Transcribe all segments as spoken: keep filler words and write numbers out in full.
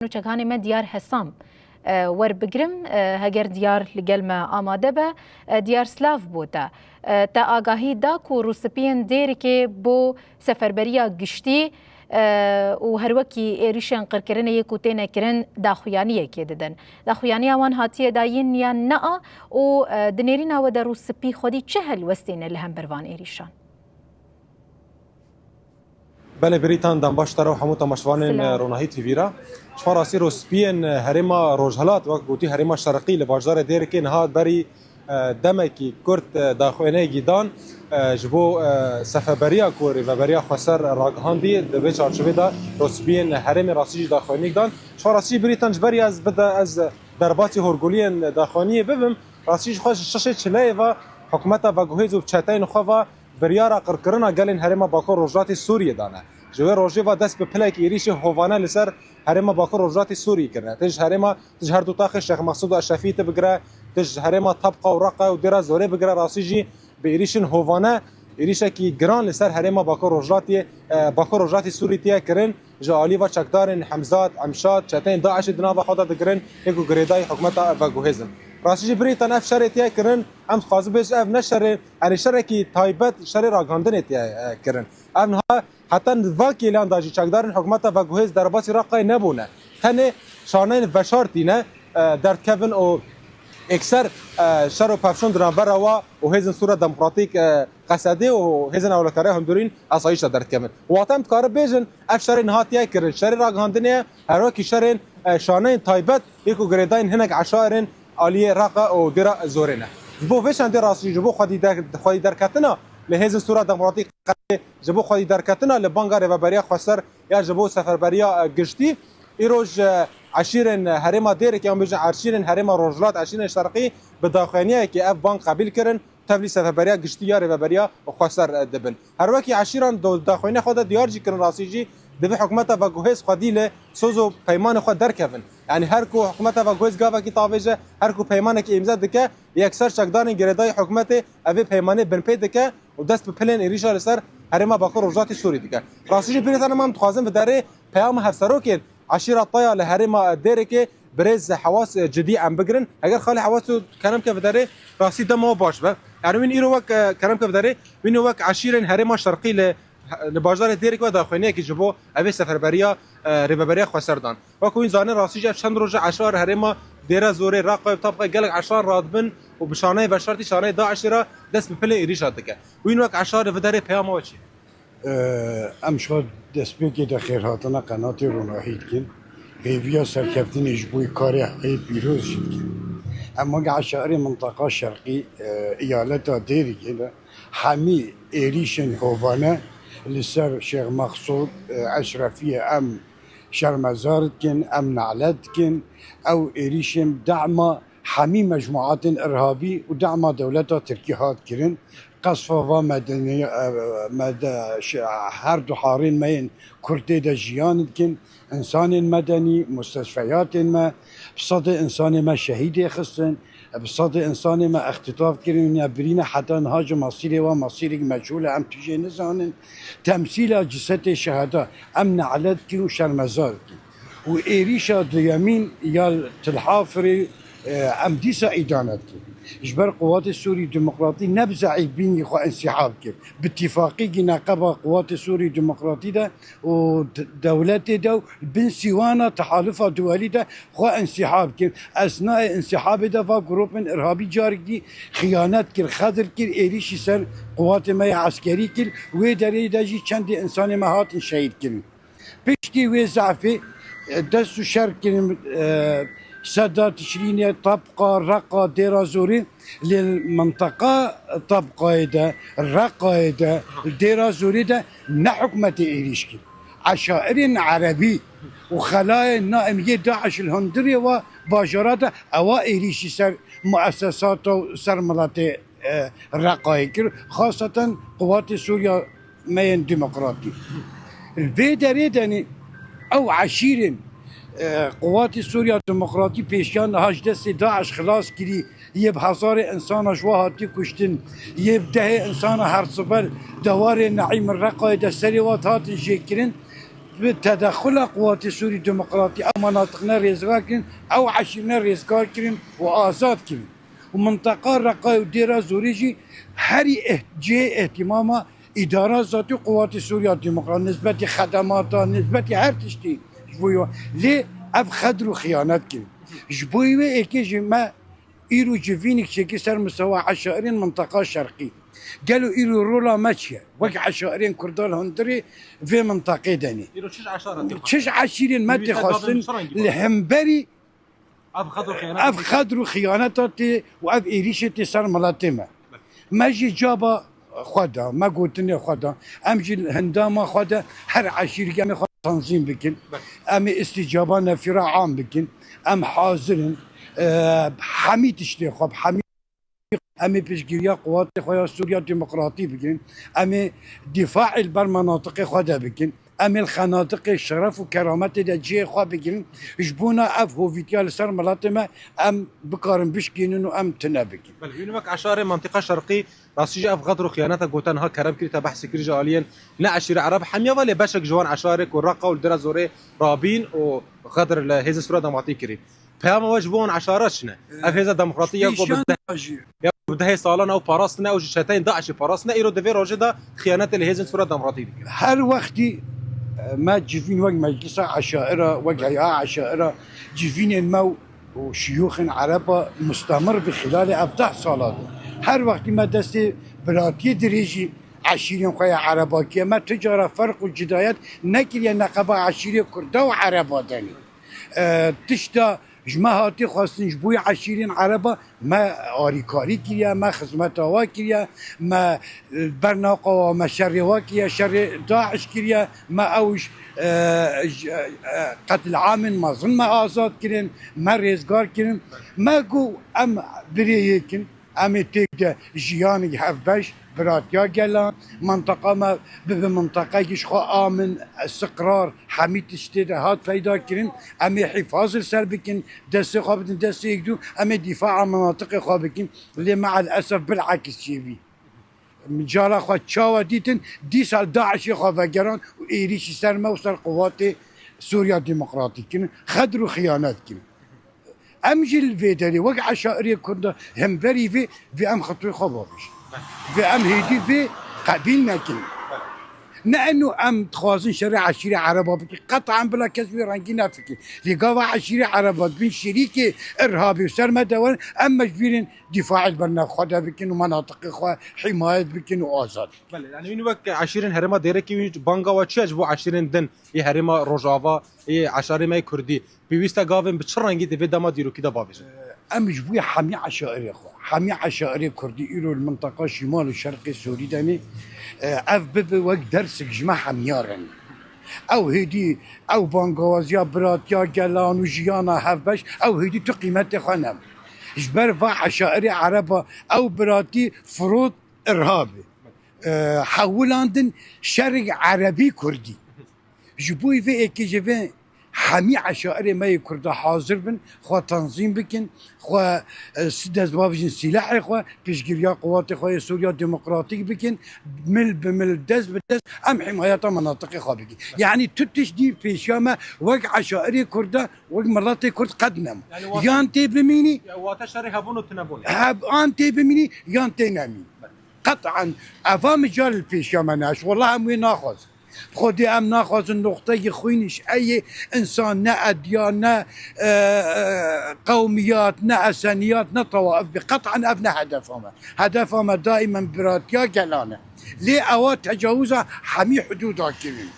nûçekanê me Diyar Hesam, e, werbigirim. E, heger Diyar li gel me amade be, e, Diyar, silav bo te. E, te agahî da ku Rûspiyên Dêrikê bo seferberiya giştî, e, û her wekî êrîşên qirkirinê yê ku têne kirin daxuyaniyekê didin. Daxuyaniya wan hatiye dayîn yan na û, e, di nêrîna we de Rûspî xwedî çi helwestê ne li hember van êrîşan? Belê Birîtan, dem baş te re û hemû temaşevanên Silav. Ronahî T V re. Ji xwe rastî Rûspiyên herêma Rojhilat, wek gotî herêma Şerqî li bajarê Dêrikê niha berî, e, demekî kurt, e, daxuyaniyekî dan, e, ji bo, e, seferberiya ku Rêveberiya Xweser ragihandî, di vê çarçovê de Rûspiyên herêmê rastî jî daxuyaniyek dan. Ji xwe rastî Birîtan, ji ber ez bide, ez derbasî horguliyên daxuyaniyê bibim, rastî ji xwe ji şeşê çileyê ve hikûmeta veguhêz û bi çeteyên xwe ve biryara qirkirina gelên herêma Bakur Rojhilatê Sûriyê dane. Ji wê rojê ve dest bi pilekî êrîşê hovane li ser herêma Bakur Rojhilatê Sûriyê kirine. Tê ji herêma, tê ji her du taxê Şêx Mexsûd û Eşrefiyê tê bigire, tê ji herêma Tebqa û Reqa û Dêra Zorê bigire, rastî jî bi êrîşên hovane, êrîşekî giran li ser herêma Bakur Rojhilatê, e, Bakur Rojhilatê Sûrî tiye kirin. Ji alî ve çekdarên Hemzat, Emşad, çeteyên DAIŞê di nava xwe de digirin, yê ku girêdayî hikûmeta veguhêz in. Rastî jî Birîtan, ev şerê tiye kirin, em dixwazin bêjin ev ne şerê, erê şerekî taybet, şerê ragihandinê tiye, e, kirin. Ev niha heta va kêliyan de jî çekdarên hikûmeta veguhêz derbasî Reqayê nebûne. Tenê şaneyên veşartî ne, e, derdikevin û êkser, e, şer û pevçûn di navbera wa û Hêzên Sûriya Demokratîk, e, Qesedê û Hêzên Ewlekariyê Hundirîn Asayîş de derdikevin. Wate em dikarin bêjin, ev şerê niha tiye kirin, şerê ragihandinê ye, her wekî şerên, e, şaneyên taybet yê ku girêdayîn hinek eşarên aliyê Reqa û Dêra Zorê ne. Ji bo vê çendê rastî, ji bo xwedî der-, xwedî derketina li Hêzên Sûriya Demokratîk Qesedê, ji bo xwedî derketina li banga Rêveberiya Xweser ya ji bo seferberiya, e, giştî, îroj, e, eşîrên herêma Dêrikê, yan bêjin eşîrên herêma Rojhilat, eşîrên Şerqî bi daxuyaniyekê ev bang qebîl kirin, tevlî seferberiya giştî ya Rêveberiya Xweser, e, dibin. Her wekî eşîran do-, daxuyaniya xwe de diyar jî kirin, rastî jî divê hikûmeta veguhêz xwedî li soz û peymanê xwe derkevin. Yanî her ku hikûmeta veguhêz gavekî tavêje, her ku peymanekî îmze dike, yekser çekdarên girêdayî hikûmetê evê peymanê binpê dike û dest bi pilên êrîşa li ser herêma Bakur Rojhilatê Sûrî dike. Rastî jî Birîtan, em dixwazin bi derê peyama hevserokên eşîra Taya li herêma Dêrikê birêz Hewas Cidî em bigirin. Heger xalê Hewas tu kerem ke viderê, rastî dema we baş be. Yani wîn îro wek, e, kerem ke viderê, wîn wek eşîrên herêma Şerqî li, li bajarê Dêrikê ve daxuyaniyekî ji bo evê seferberiya, e, Rêveberiya Xweser dan. Wek wîn zanîn rastî jî ev çend roj e eşar herêma Dêra Zorê, Reqa û Tabqa gelek eşar radibin û bi şaneyê veşartî şaneyê DAIŞê re dest bi pilê êrîşa dike. Wîn wek eşar viderê peyama we çi? Em ji xwe destpêkê de xêrhatina qenatê Ronahî dikin. Hêviya serkeftinê ji bo karê heyê pîroz jî dikin. Em weke eşarê minteqa şerqî, e, eyaleta Dêrikê de hemî êrîşên hovane li ser Şêx Mexsûd, e, Eşrefiyê em şermezar dikin, em nelet dikin. Ew êrîşên dema hemî mecmuatên irhabî û dema dewleta Tirkî hat kirin. Qesfa va medeniye, e, mede-, şi-, her du harên me yên Kurd tê de jiyan dikin. Însanên medenî, mustesfeyatên me, bi sedê însanê me şehîdê xistin, bi sedê însanê me extîtaf kirin, ya birîne heta niha ji masîrê wa masîrek meçhûl e, em tijê nizanin. Temsîla cisetê şeheda em nelet dikin û şermezar dikin. Û êrîşa duyemîn ya Til Hafirê, e, em dîsa îdane dikin. Ji ber Quwatê Sûrî Demokratî ne bi zeîfbînî xwe însîhab kir. Bi tîfaqîkî neqeba Quwatê Sûrî Demokratî de û d-, dewletê de û bin sîwana tehalufa duwelî de xwe însîhab kir. Esnayê însîhabê de va grûpên irhabî carek dî xiyanet kir, xedr kir, êrîşî ser quwatê me yê eskerî kir. Wê derê de jî çendê însanê me hatin şehîd kirin. Piştî wê zafê, e, dest û şer kirin, e, Seda, Tişrînê, Tabqa, Reqa, Dêra Zorê, lê minteqa Tabqayê de, Reqayê de, Dêra Zorê de ne hikûmetê êrîş kir. Eşairên erebî û xelayên naim yê DAIŞ li hundirê wa bajara de ewa êrîşî ser muessesata û ser miletê e, Reqayê kir, xaseten Quwatê Sûriya me yên demokratî. Li vê derê de ne ew eşîrên, e, Quwatê Sûriya Demokratî pêşiya niha ji destê DAIŞ xilas kirî, yê bi hezarê insana ji wa hatiye kuştin, yê bi dehê insana her sibe li dewarê Neîm Reqayê de serê wa hatin jêkirin. Bi tedexula Quwatê Sûrî Demokratî ew menatiqine rêzgar kirin, ew eşîrine rêzgar kirin û azad kirin. Û minteqa Reqayê û Dêra Zorê jî herî eh-, cihê îhtîmama îdara zatî û Quwatê Sûriya Demokrat, nisbetî xedemata, nisbetî her tiştî ji bo yo. Lê ev xedr û xiyanet kirin. Ji bo wê êkê jî me îro civînik çêkî ser misewa eşairên minteqa şerqî. Gelo îro rola me çi ye? Wek eşairên Kurda li hundirê vê minteqê de ne. Îro çi ji eşaretê xwestin? Çi ji eşîrên me tê xwestin? Li hemberî ev xedr û xiyaneta tê û ev êrîşê tê ser miletê me. Me jî caba xwe da, me gotinê xwe da. Em jî li hindama xwe de her eşîrkî em ê xwe tanzîm bikin. Em ê îstîcaba nefîra am bikin. Em hazir in. E, hemî tiştê xwe, bi hemî Em ê piştgiriya quwatê xwe ya Sûriya Demokratî bikin. Em ê dîfaê li ber menatiqê xwe de bikin. Em ê li xenatiqê şeref û kerametê de cihê xwe bigirin. Ji bona ev hovîtiya li ser miletê me em bikarin bişkînin û em tune bikin. Belê, hûn wek eşarê mentiqa şerqî rastî jî ev xedr û xiyaneta gote niha Kerem kirî te behsê kirî ji aliyên ne eşîrê Ereb hemiya ve lê beşek ji wan eşarê ku Reqa û li Dêra Zorê rabîn û xedr li hêzên Sûriya Demokratî kirî. Peyama we ji bo wan eşara çi ne? Ev hêza demokratî ya ku bi deh, ya ku bi dehê salan ew parastine, ew ji çeteyên DAIŞê parastine, îro di vê rojê de xiyanetê li hêzên Sûriya Demokratîk dikin. Her wextî, e, me civîn wek meclisa eşaira, wek heya eşaira, civînên me û, û şiyûxên Ereba mustemir bi xîlalê ev deh sala de. Her wextî me destê biratiyê dirêjî eşîrên xwe ya Ereba kiriye. Me tu cara ferq û cidayet nekiriye neqeba eşîrê Kurda û Ereba denê. E, tişta Ji me hatî xwestin ji bo eşîrên Ereba me arîkarî kiriye, me xizmeta wa kiriye, me, e, ber navqa wa me şerê wa kiriye, şerê DAIŞ kiriye, me ew ji, e, ji, e, qetlîamên mezin me azad kirin, me rêzgar kirin. Me got em birê yek in. Em ê têk de jiyanek hevbeş, biratiya gelan, minteqa me bibe minteqekî ji xwe amin, istiqrar, hemî tiştê rehat peyda kirin. Em ê hîfaz li ser bikin, destê xwe bidin destê yekdû, em ê dîfaa menatiqê xwe bikin. Lê me'el esef bil'eks çêbî. Cala xwe çawa dîtin, dîsa DAIŞê xwe vegeran û êrîşî ser me û ser quwatê Sûriya Demokratîk kirin, xedr û xiyanet kirin. Em jî li vê derê wek eşairê Kurda hemberî vê, vê em xetûyê xwe bavêjin. Vê em hêdî vê qebîl nekin. Ne eno em dixwazin şerê eşîrê Ereba bikin. Qet'an bila kes wê rengî nefikir. Lê gava eşîrê Ereba dibin şerîkê irhabê û ser me de werin, em mecbûr in dîfaê li ber navxwe de bikin û menatiqê xwe hîmayet bikin û azad. Belê, yani wî wek eşîrên herêma Dêrekê wî banga we çi ye ji bo eşîrên din ê herêma Rojava, ê eşarê me yê Kurdî? Pêwîst e gavên bi çi rengî di vê dema dîrokî de bavêjin? Em ji bo hemî eşairê xwe, hemî eşairê Kurdî îro li minteqa Şîmal û Şerqê Sûrî de ne, ev bibe wek dersek ji me hemiya re ne. Ew hêdî, ew bangawaziya biratiya gelan û jiyana hevbeş, ew hêdî tu qîmetê xwe nebe. Ji ber va eşairê Ereba ew biratî firot irhabê, e, hewlandin şerê Erebî Kurdî. Ji bo vê êkê ji vê hemî eşairê me yê Kurda hazir bin, xwe tenzîm bikin, xwe, e, si-, dest bavêjin sîlehê xwe, piştgiriya quwatê xwe yê Sûriya Demokratîk bikin, mil bi mil, dest bi dest em hîmayeta menatiqê xwe bikin. Yanî tu tiştî pêşiya me wek eşairê Kurda, wek miletê Kurd qet nema. Yani wate- Yan tê bimînî, ya wate şerê hebûn û tunebûnê. Heb-, an tê bimînî, yan tê nemînî. Qet'an eva mical li pêşiya me ne. Ji wellah em wê naxwazin. Xwedê em naxwazin noqteyê xwînî ji eyê însan ne ediya, ne, e, e, qewmiyat, ne eseniyat, ne tawaif bê. Qet'an ev ne hedefa me. Hedefa me daîmen biratiya gelan e. Lê ewa tecawuza hemî hudûda kirin.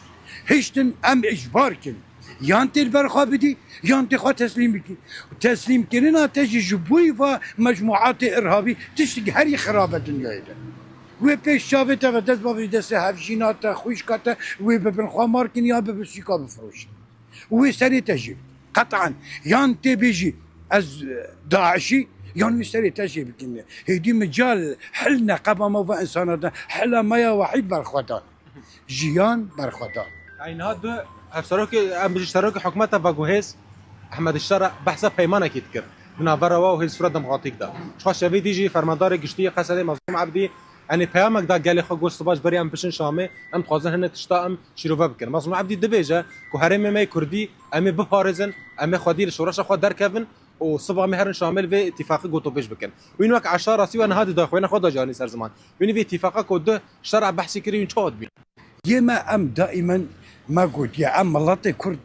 Hiştin em îcbar kirin. Yan tê li ber xwe bidî, yan tê xwe teslîm bikî. Teslîmkirina te jî ji bo va mecmuatê irhabî tiştek herî xirab e dinyayê de. Wê pêş çavê te ve dest bavêjî destê hevjîna te, xwişka te, wê bibin xwemarkin ya bibin sûka bifiroşin. Wê serê te jê. Qet'an yan tê bêjî ez, e, DAIŞî, yan wê serê te jê bikin. Hêdî mical hil neqeba me ve insana de, hila me ya wehîd berxwedan. Jiyan berxwedan. Ay niha du hevserokê, em bijî serokê hikûmeta veguhêz Ehmed Şara behsa peymanekî dikir di navbera we û Hêzên Sûriya Demokratîk de. Ji xwe şevî dî jî fermandarê giştî yê Qesedê Mezlûm Ebdî Yanî peyamek da gelê xwe, got, sibaş berî em biçin Şamê, em dixwazin hinek tişta em şîrove bikin. Mazlûm Ebdî dibêje ku herêmê me yê Kurdî em ê biparêzin, em ê xwedî li şoreşa xwe derkevin û siba em ê herin Şamê li vê îtîfaqê gotopêş bikin. Wîn wek Eşar rastî we niha di daxweyna xwe de jî anî ser ziman. Wînî vê îtîfaqa ku du şera behsî kirî wîn çawa dibînin? Yê me em daîmen me gotiye, em miletê Kurd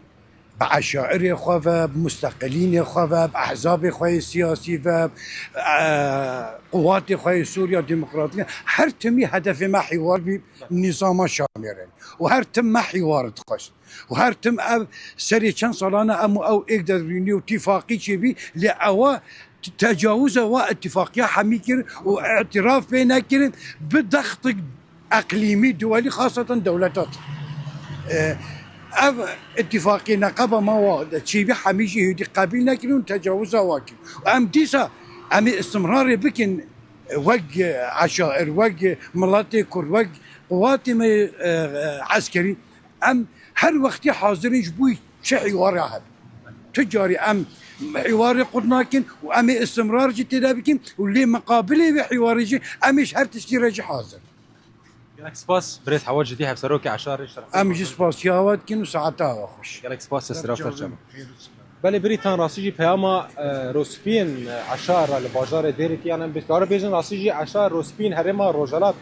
bi eşairê xwe ve, bi musteqilînê xwe ve, bi ehzabê xwe yê siyasî ve, e, quwatê xwe yê Sûriya Demokratîk, her timî hedefê me hîwar bî nîzama Şamê re. Û her tim me hîwar dixwest. Û her tim ev serê çend salane em û ew êk derûnî û tîfaqî çêbî, lê ewa tecawuza wa îtîfaqiya hemî kir û îtiraf pê nekirin bi dextik eqlîmî, duwelî, xaseten dewleta Tirk. E, ev îtîfaqî neqeba ma wa de çêbî hemî jî hêdî qebîl nekirin û tecawuza wa kir. Û em dîsa em ê istimrarê bikin wek eşair, wek miletê Kurd, wek quwatê me, e, e, eskerî. Em her wextî hazir in ji bo çi hîwara hebe. Tu carî em hîwarê qut nakin û em ê istimrar jî tê de bikin û lê miqabilê wê hîwarê jî em ê ji her tiştî re jî hazir. Gelek spas, birêz Hewa Cidî, hevserokê Eşarê, şeref. Em jî spasiya we dikin û saeta we xweş. Gelek spas, desthilatê te çawa be. Belê Brîtan, rastî jî peyama, e, Rospiyên, e, Eşar li bajarê Dêrikê, yan em bê-, dikare bêjin, rastî jî Eşar Rospiyên herêma Rojhelat,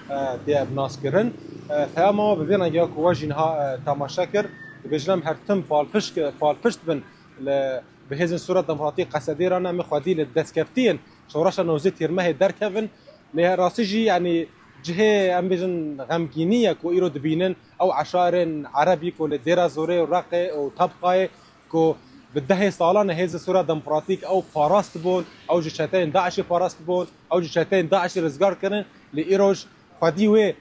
e, tê ev naskirin. E, peyama we bi vê rengî ya ku we jî niha, e, temaşe kir, dibêjin em her tim palpişt, palpişt bin li, bi Hêzên Sûriya Demokratîk Qesedê re ne, em ê xwedî li destkeftiyên şoreşa nozê Tîrmehê derkevin. Lê rastî jî, yanî cihê, em bêjin, xemgînî ye ku îro dibînin ew eşarên Erebî ku li Dêra Zorê û Reqê û Tebqayê ku bi dehê salan e Hêzên Sûriya Demokratîk ew parast bûn, ew ji çeteyên DAIŞê parast bûn, ew ji çeteyên DAIŞê rizgar kirin, lê îroj xwedî wê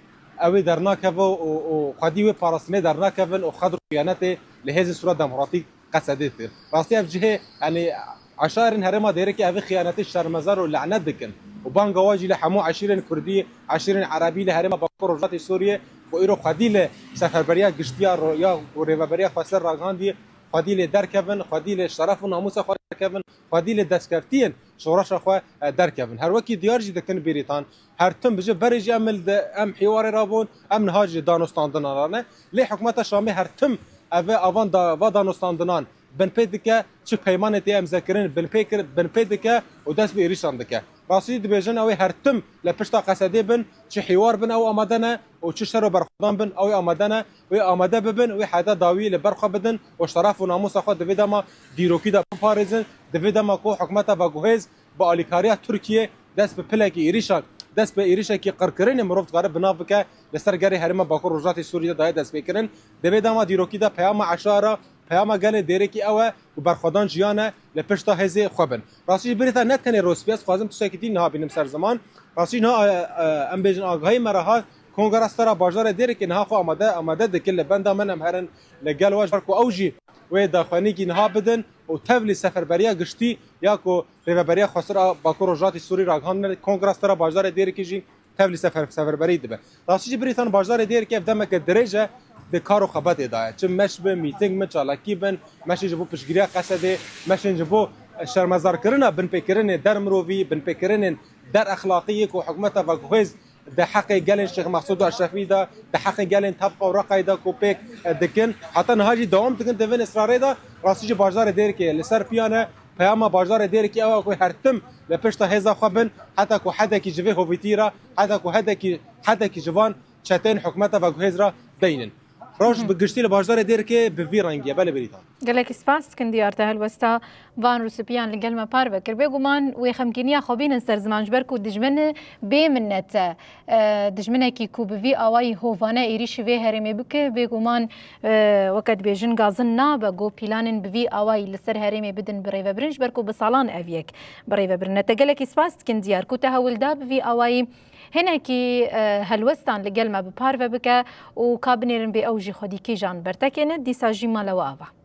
ew ê dernakeve û, û xwedî wê parastinê dernakevin û xedr û xiyanetê li Hêzên Sûriya Demokratîk Qesedê dikin. Rastî ev cihê, yanî eşarên herêma Dêrikê evê xiyanetê şermezar û lenet dikin û banga wa jî li hemû eşîrên Kurdî, eşîrên Erebî li herêma Bakur Rojhilatê Sûriyê ku îro xwedî li seferberiya giştiya ro-, ya ku rêveberiya xweser ragihandiye, xwedî lê derkevin, xwedî lê şeref û namûsa xwe derkevin, xwedî lê destkeftiyên şoreşa xwe, e, derkevin. Her wekî diyar jî dikin Brîtan, her tim bi ji berê jî em li de, em hîwarê rabûn, em niha jî danûstandinan re ne. Lê hikûmeta Şamê her tim ev avan da, va danûstandinan binpê dike, çi peymanê tê emzekirin binpê kir, binpê dike û dest bi êrîşan dike. Rastî dibêjin ew ê her tim li pişta Qesedê bin, çi hîwar bin ew amade ne û çi şer û berxwedan bin ew ê amade ne. Wê amade bibin, wê heta dawî li ber xwe bidin û şeref û namûsa xwe di vê dema dîrokî de biparêzin, di vê dema ku hikûmeta veguhêz bi alîkariya Tirkiyê dest bi pilekî êrîşan, dest bi êrîşekî qirkirinê mirov dikare bi nav bike, li ser gelê herêma Bakur Rojhilatê Sûriyê de daye destpêkirin. Di vê dema dîrokî de peyama Eşara, peyama gelê Dêrikê ew e ku berxwedan jiyan e, li pişta hêzê xwe bin. Rastî jî Brîtan, ne tenê Rospî, ez dixwazim tiştekî dî niha bînim ser ziman. Rastî jî niha, e, e, em bêjin agahî me re hat, Kongra Stera bajarê Dêrikê niha xwe amade, amade dikin, li benda min em herin li gel we ji ber ku ew jî wê daxuyanîkî niha bidin û tevlî seferberiya giştî ya ku Rêveberiya Xweser a Bakur Rojhilatê Sûrî ragihandine, Kongra Stera bajarê Dêrikê jî tevlî sefer-, seferberî dibe. Rastî jî Brîtan, bajarê Dêrikê ev demeke dirêj e di kar û xebatê de ye. Çi meş bin, mîting bin, çalakî bin, meşên ji bo piştgiriya Qesedê, meşên ji bo şermezarkirina binpêkirinê der mirovî, binpêkirinên der exlaqî yê ku hikûmeta veguhêz di heqê gelên Şêx Mehsûd û Eşrefî de, di heqê gelên Tebqa û Reqayê de ku pêk, e, dikin, heta niha jî dewam dikin di vê israrê de. Rastî jî bajarê Dêrikê li ser piyan e. Peyama bajarê Dêrikê ew e ku her tim li pişta hêza xwe bin, heta ku hedekî ji vê hovîtî re, heta ku hedekî, hedekî ji van çeteyên hikûmeta veguhêz re deynin. Roj bi giştî li bajarê Dêrikê bi vî rengî ye. Belê Brîtan. Gelekî spas dikin diyar te helwesta van Rûsipiyan li gel me parve kir. Bêguman wê xemgîniya xwe bînin ser ziman, ji ber ku dijmin bê minnet e. E, dijminekî ku bi vî awayî hovane êrîşî vê herêmê bike, bêguman, e, weke dibêjin gazin nabe ku pîlanên bi vî awayî li ser herêmê bidin bi rêvebirin, ji ber ku bi salan ev yek bi rêvebirin e. Te gelekî spas dikin diyar ku te hewl da bi vî awayî hinekî, e, helwestan li gel me bi parve bike û ka binêrin bê ew jî xwedî kîjan bertekê ne, dîsa jî mala we ava.